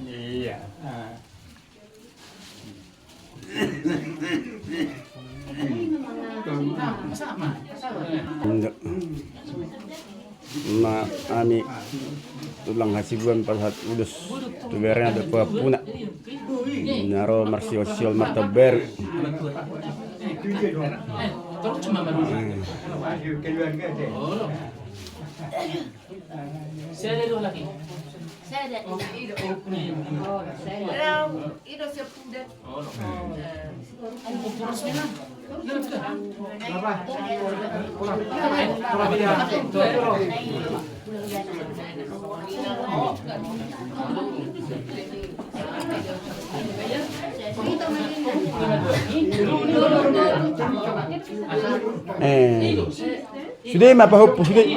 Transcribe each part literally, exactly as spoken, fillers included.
Iya. Na hami tulang Hasibuan pasahat ulos tu berena dohot pahompu na. Na ro marsiolsiol martaon baru. Sada do lagi. Sada. Ido, ido, ido sepuluh. Eh. Sude ma pahompu, sude. Eh.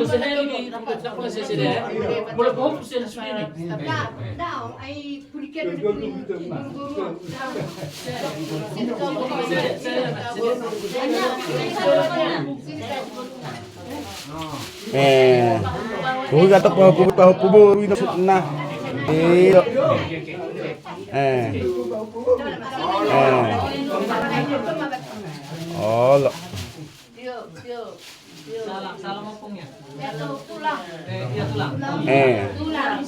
Kuwi kata pahompu, pahompu boru ini maksudna. Iya. Eh. Eh. Olo. Salam, salam opung ya. Eh, iya, tulang. Eh. Tulang.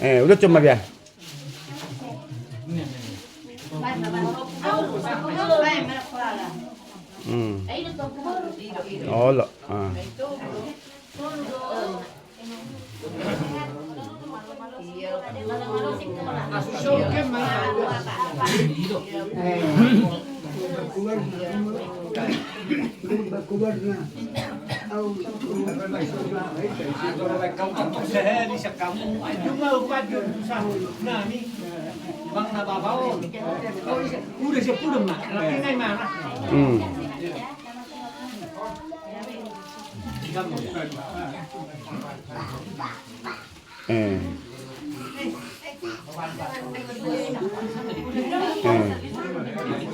Eh. Eh, udah cuma dia. Hmm. Olo. Ah. Hmm. Eh. Eh.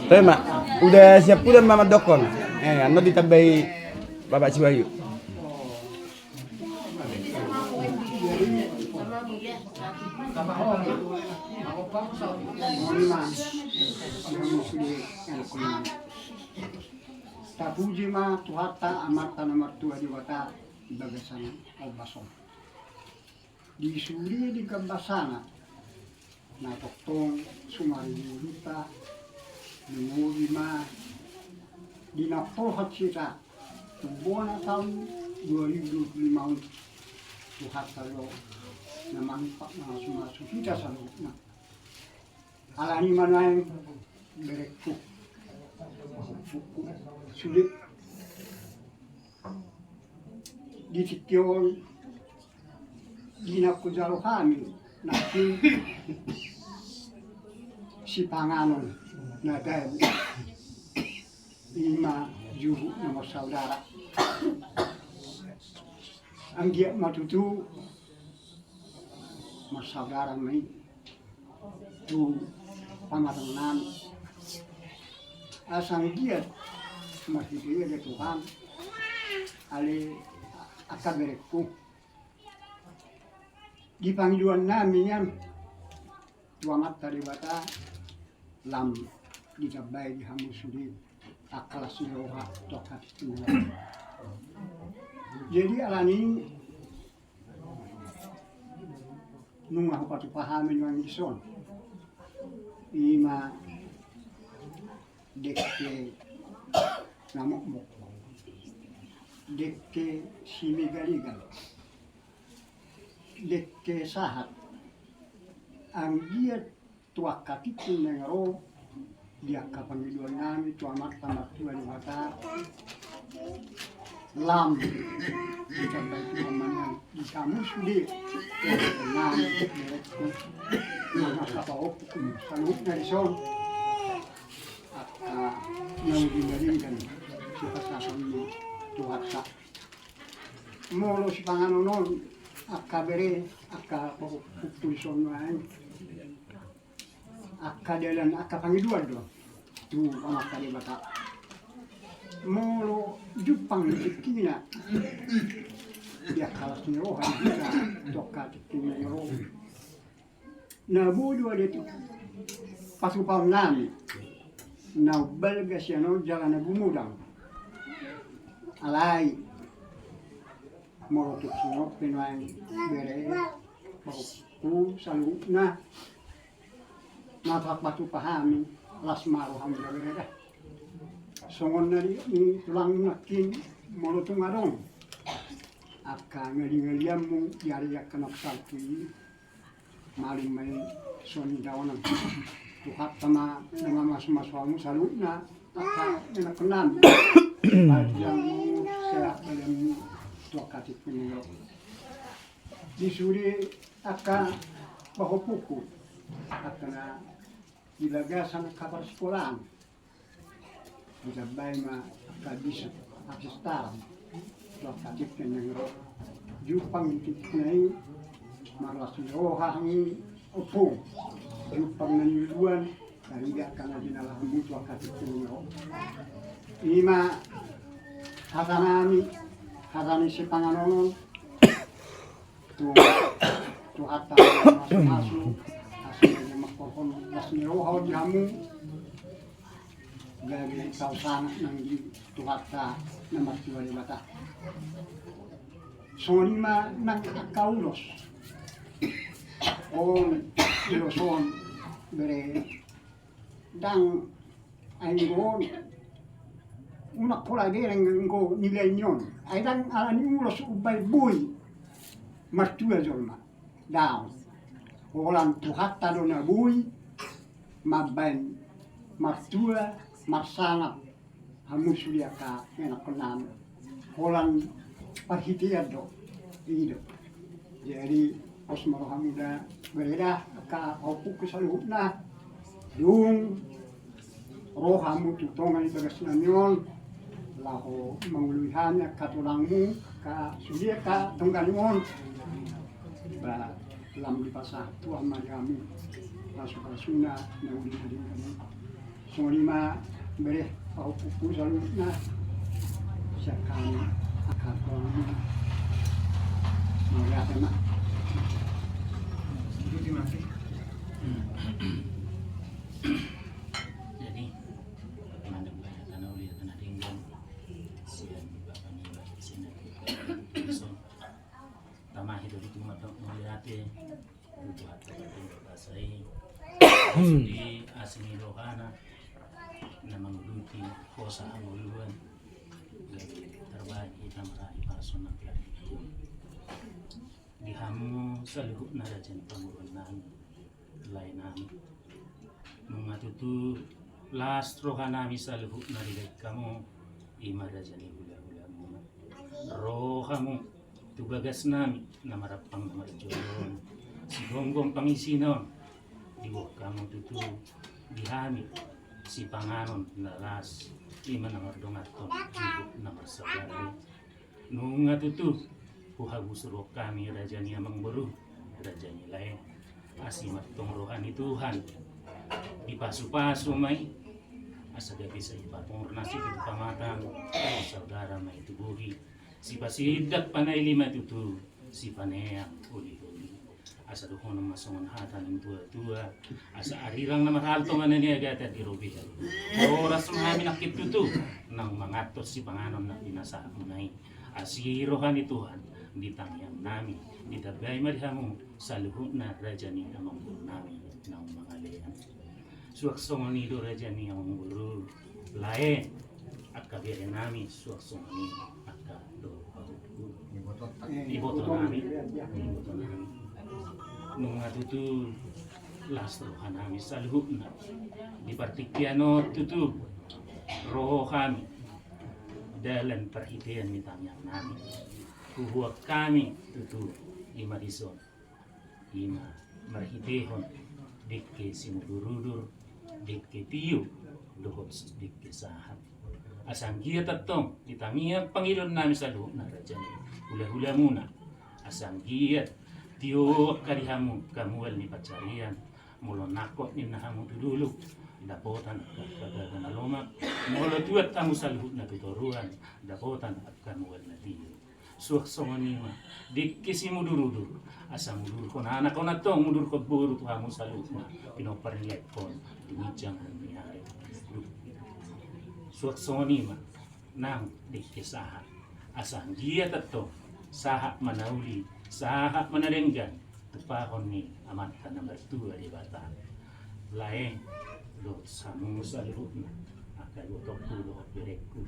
Toe ma, udah siap udah ma mandokkon. Eh, annon ditambai Bapak si Wahyu. Tapuji ma Tuhanta Amanta na martua Debata di bagasan ombas on. Di sude di gambasana na tongtong sumari di uluta, di modi ma di na polhot sita tu bona taon dua ribu dua puluh lima on. Tuhanta do na mangupa na sumasu hita saluhutna. Alani ma nuaeng berengku, sude di tingki on di na hujalo hami nangkin sipanganon na baen, ima juru na marsaudara. Anggiat ma tutu marsaudara ma i tu pamatang nami. Asa anggiat marhite i ale Tuhan, ale angka berengku, di pangidoan nami nian tu Amanta Debata lam ditambai di hamu sude angka las ni roha tu angka tingki on. Jadi alani nunga hupatupa hami nuaeng dison, ima dengke na mokmok, dengke simegalegal, dengke sahat, anggiat tu angka tingki na naeng ro di angka pangidoan nami tu Amanta Martua Debata, lam ditambai Tuhan ma nian di hamu sude, nami berengku, nunga hupatupa saluhutna dison angka na uli na denggan sipasahaton ni Tuhanta. Molo sipanganon on, angka bere, angka pahompu dison nuaeng, angka dalan, angka pangidoan do tu Amanta Debata. Molo jumpang di tingkina di angka las ni roha ni hita tu angka tingki na i ro. Na boi do ale tu patupaonnami na umbalga sian on jala na gumodang. Alai molo tung songon on pe nuaeng bere, pahompu saluhutna, na tarpatupa hami, las ma rohamu da bere da. Songon na di, ni tulang nangkin, molo tung adong angka ngali-ngalianmu di ari angka na salpu i, malum ma i songon i daonan. Tuhanta ma na mamasumasu hamu saluhutna, angka ianakhonnami. Baik hamu sehat badanmu tu angka tingki na i ro. Di sude angka pahompungku, angka na di bagasan angka parsikolaan. Ditambai ma angka bisuk, angka star, tu angka tingki na i ro. Jumpang di tingki na i, marlas ni roha hami ompung. Jumpang na niuluan, tarigat angka na jinalahanmu tu angka tingki na i ro. I ma hatanami, hata ni sipanganon on. Tu, Tuhanta mamasumasu, asa gabe mangkorhon las ni roha on di hamu. Gabe tau sangap nang di Tuhanta na martua Debata. Songon i ma nang angka ulos. On, ulos on, bere, ndang, ai anggo on, unang pola bereng anggo nilai ni on. Ai ndang ala ni ulos umbaen boi martua jolma. Daong. Holan Tuhanta do na boi mambaen martua, marsangap hamu sude angka ianakhonnami. Holan parhitean do, i do. Jadi, pos ma rohamu da bere da, angka pahompungku saluhutna. Dung ro hamu tu tonga ni bagasnami on, laho mangoloi hami angka tulangmu, angka sude angka tonggamu on. Ba, lam dipasahat Tuhan ma di hami pasupasuna na uli na denggan i. Songon i ma bere, pahompungku saluhutna. Sian hami angka tulangmu. Mauliate ma. Jadi, mandok basa na uli na denggan sian bapa ni Bapak Sinat. Tama hita di tumata mauliate. Tuhan, Tuhan, Tuhan, Tuhan, di asi ni rohana na manguduti hosa hangoluan. Jadi, terbaik hita marahi parsonang kali. Di hamu saluhutna raja ni pamoruonnami, laenami. Nunga tutu las rohanami saluhutna dibaen hamu, i ma raja ni hulahulamuna. Ro hamu tu bagasnami na marampang na marjolo on, sigomgom pangisina on, diboan hamu tutu di hami sipanganon na las, i ma na mardonganhon, na marsabar. Nunga tutu huhabusuron hami raja ni amangboru, raja ni lae. Asi ma tong roha ni Tuhan, dipasupasu ma i, asa gabe sai patongar nasi tu pamatang, saudara ma i tu bohi, sipasindak panaili ma tutu, sipaneang olioli. Asa dohonon ma songon hata ni natuatua, asa arirang na marhalto ma na niagatan di robean. Horas ma hami nangkin tutu naung manganhon sipanganon na pinasahatmuna i. Asi roha ni Tuhan di tangiangnami, ditambai ma di hamu saluhutna raja ni amangborunami naung mangalean. Suang songon i do raja ni amangboru, lae, angka berenami, suang songon i angka dohot pahompungku, ibotonami, ibotonami. Nunga tutu las rohanami saluhutna di partingkian on tutu, ro hami dalan parhitean ni tangiangnami. Huboan hami tutu i ma dison, i ma marhitehon dengke simudurudur, dengke tio dohot dengke sahat. Asa anggiat antong di tangiang pangidoannami saluhutna raja ni hulahulamuna, asa anggiat tio angka di hamu angka mual ni pansarian, molo nangkok ninna hamu tu dolok, dapotan angka gabe na lomak, molo tuat hamu saluhutna tu toruan, dapotan angka mual na tio. Suang songon i ma, dengke simudurudur, asa mudurhon anak on antong, mudurhon boru tu hamu saluhutna, pinompar ni laengkon, di ginjang ni ari. Suang songon i ma, nang dengke sahat, asa anggiat antong sahat ma na uli, sahat ma na denggan, tupahon ni Amanta na martua Debata. Lae, dohot hamu saluhutna, angka ibotongku dohot berengku.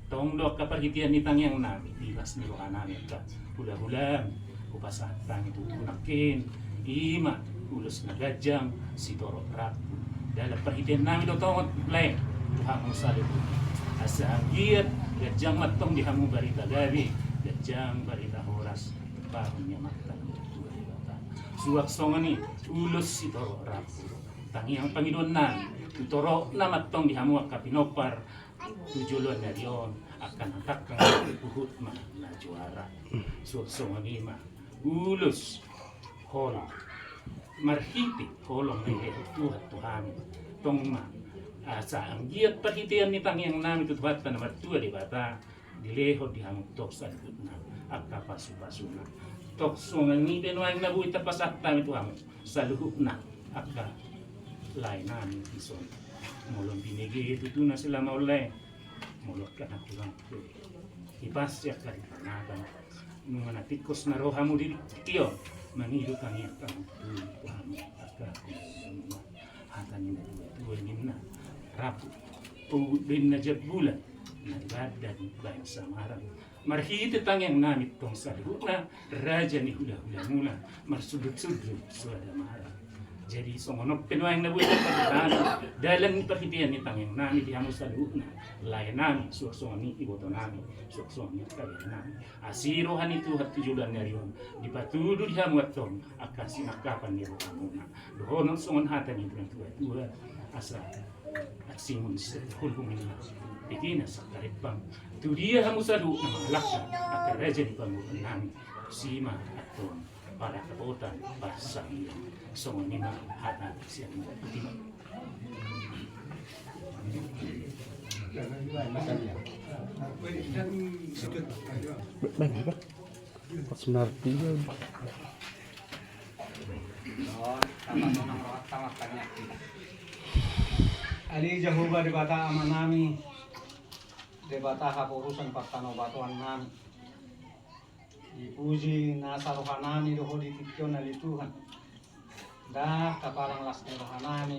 Tong do angka parhitean ni tangiangnami, di las ni rohanami angka hulahula, hupasahat hami tutu nangkin, i ma ulos na ganjang, sitorop rambu. Dalan parhiteannami do tong on, lae, tu hamu saluhutna. Asa anggiat ganjang ma antong di hamu barita gabe, ganjang barita horas, tupahon ni Amanta na martua Debata. Suang songon i, ulos sitorop rambu. Tangiang pangidoannami, tu toropna ma antong di hamu angka pinompar, tu joloan ni ari on, angka na tangkang huhut ma na juara. Suang songon i ma, ulos holong. Marhite holong na dilehon Tuhan tu hami. Tong ma, asa anggiat parhitean ni tangiangnami tu Tuhanta na martua Debata, dilehon di hamu tong saluhutna angka pasupasuna. Tong songon i pe nuaeng na boi tapasahat hami tu hamu saluhutna angka laenami dison. Molo binege tutu na selama on, lae, molo angka na hurang pe, hipas angka di pangadan. Nunga na tingkos na ro hamu di tingki on, mangido tangiang hamu tu hamu angka hata ni natuatua ninna, rambu pogut do ninna jambulan na di badan baen samaran. Marhite tangiangnami tong saluhutna, raja ni hulahulamuna, marsundut-sundut soada marang. Jadi songon on pe nuaeng na boi tapasahat hami dalan ni parhitean ni tangiangnami di hamu saluhutna, laenami, suang songon i ibotonami, suang songon i angka berenami. Asi roha ni Tuhan tu joloan ni ari on, dipatudu di hamu antong angka sinangkapan ni rohamuna. Dohonon songon hata ni natuatua, asa ansingun sihulhul, ninna, pegena sangkarimpang. Tu dia hamu saluhutna mangalangka, angka raja ni pamoruonnami? Tusi ma antong paradapotan, parsangian. Songon i ma hata sian hami. Pas narti. Ale Jahowa Debata Amanami, Debata haporusan partanobatoannami. Dipuji nasa rohanami do Ho di tingki on, ale Tuhan. Ndang tapalang las ni rohanami,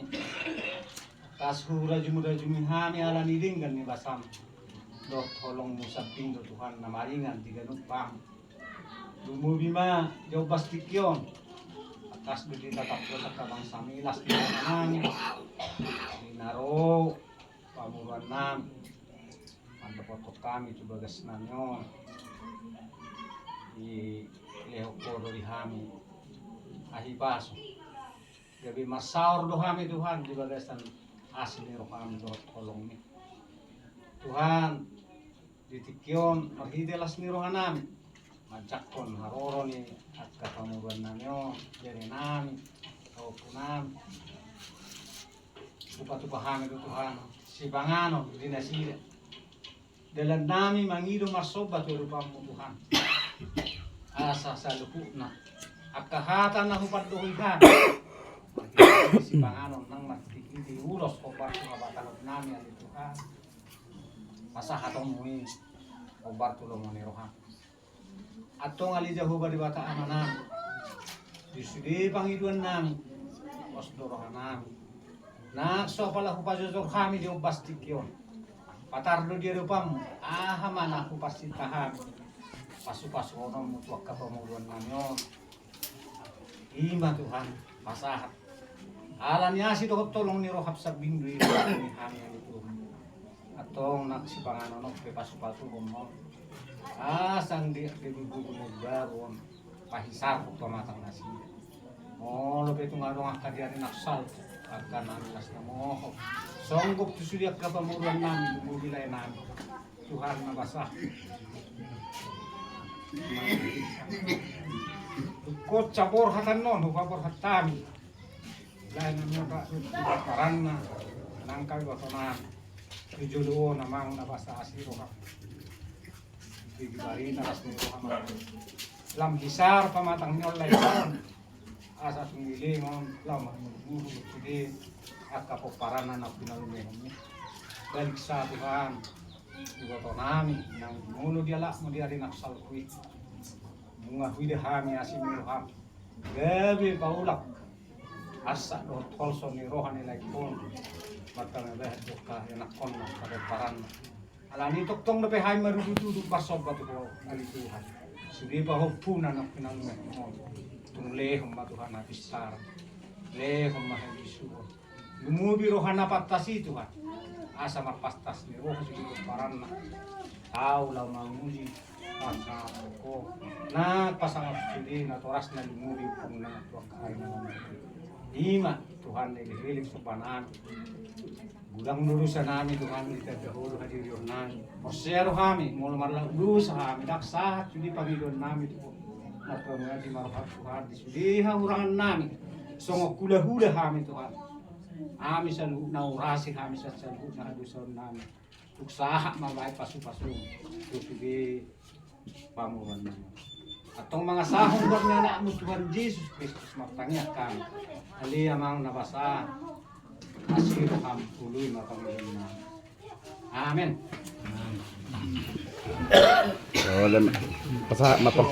tangkas hurajumrajumi hami ala ni denggan ni basam dohot holongmu sambing do Tuhan na maringan di ganup hami. Lumobi ma di ombas tingki on, tangkas do ditatap Ho angka bangsami, las ni rohanami, di na ro pamoruonnami. Mandapothon hami tu bagasnami on, dilehon Ho do di hami hahipason, gabe marsaor do hami Tuhan di bagasan asi ni roham dohot holongmi. Tuhan, di tingki on marhite las ni rohanami manjangkon haroro ni angka pamoruonnami on, berenami, pahompunami. Hupatupa hami do Tuhan sipanganon di nasida. Dalannami mangido marsomba tu adopanmu Tuhan, asa saluhutna angka hata na hupandohoi hami sipanganon nang marhitehite ulos hombar tu habatahonnami, ale Tuhan. Pasahatonmu i hombar tu lomo ni roham. Antong ale Jahowa Debata Amanami, di sude pangidoannami, pos do rohanami. Nang so apala hupajojor hami di ombas tingki on, patar do di adopanmu aha ma na huparsinta hami pasupasuononmu tu angka pamoruonnami on. I ma Tuhan, pasahat. Ala ni asi dohot holong ni roham sambing do i di hami, ale Tuhan. Antong nang sipanganon on pe pasupasuhon ma on, asa anggiat gabe boru na imbaru on, pahisarhon pamatang nasida. Molo pe tung adong angka di ari na salpu, angka na las na mohop, songgop tu sude angka pamoruonnami, lumobi laenami. Tuhan na basa. Tungkot saborhat annon hupaborhat hami. Lae na mata parangna nang kami batonami. Tu jolo on, Amang na basa, asi roham. Di barita las ni roha ma. Lam hisar pamatang ni on lae on. Asa tung dilingon lam mangurupi di angka pomparanna na pinalumehon ni. Balik sa Tuhan. Iboto nami nang mulu dia lak mu di ari na salpu i. Munga huida hami asi ni roham. Gabe paulak. Asa dohot holso ni roha ni lae on. Mata na bahat doka enak on na pada paranna. Alani tongtong dope hami marudutudut parsomba tu Ho ale Tuhan. Sude pahompuna na pinalumehon. Tung lehon ma Tuhan habis sar. Lehon ma habis suhon. Lumobi roha na pantas i Tuhan. Asa marpantas ni roha sude pomparanna. Tau laho manguji. Pasangap Ho. Na pasangap sude na toras na lumobi punna Tuhan kaina. Ima Tuhan na elek-elek somba nami. Godang do dosa nami Tuhan di tanda holu hadirion nami. Porsea do hami molo marlaok dosa hami ndang sahat sude pangidoan nami Tuhan. Marpangidoan di marohat Tuhan di sude hahurangan nami. Songon hulahula hami Tuhan. Hami saluhutna urasi hami saluhutna hadosaon nami. Tuk sahat ma baen pasupasu tu sude pamoruon nami. Antong mangasahon goar ni anakmu Tuhan Jesus Kristus martangiang hami. Ale Amang na basa. Asi roham ului ma pangidoan nami. Amen. Pasahat ma pang.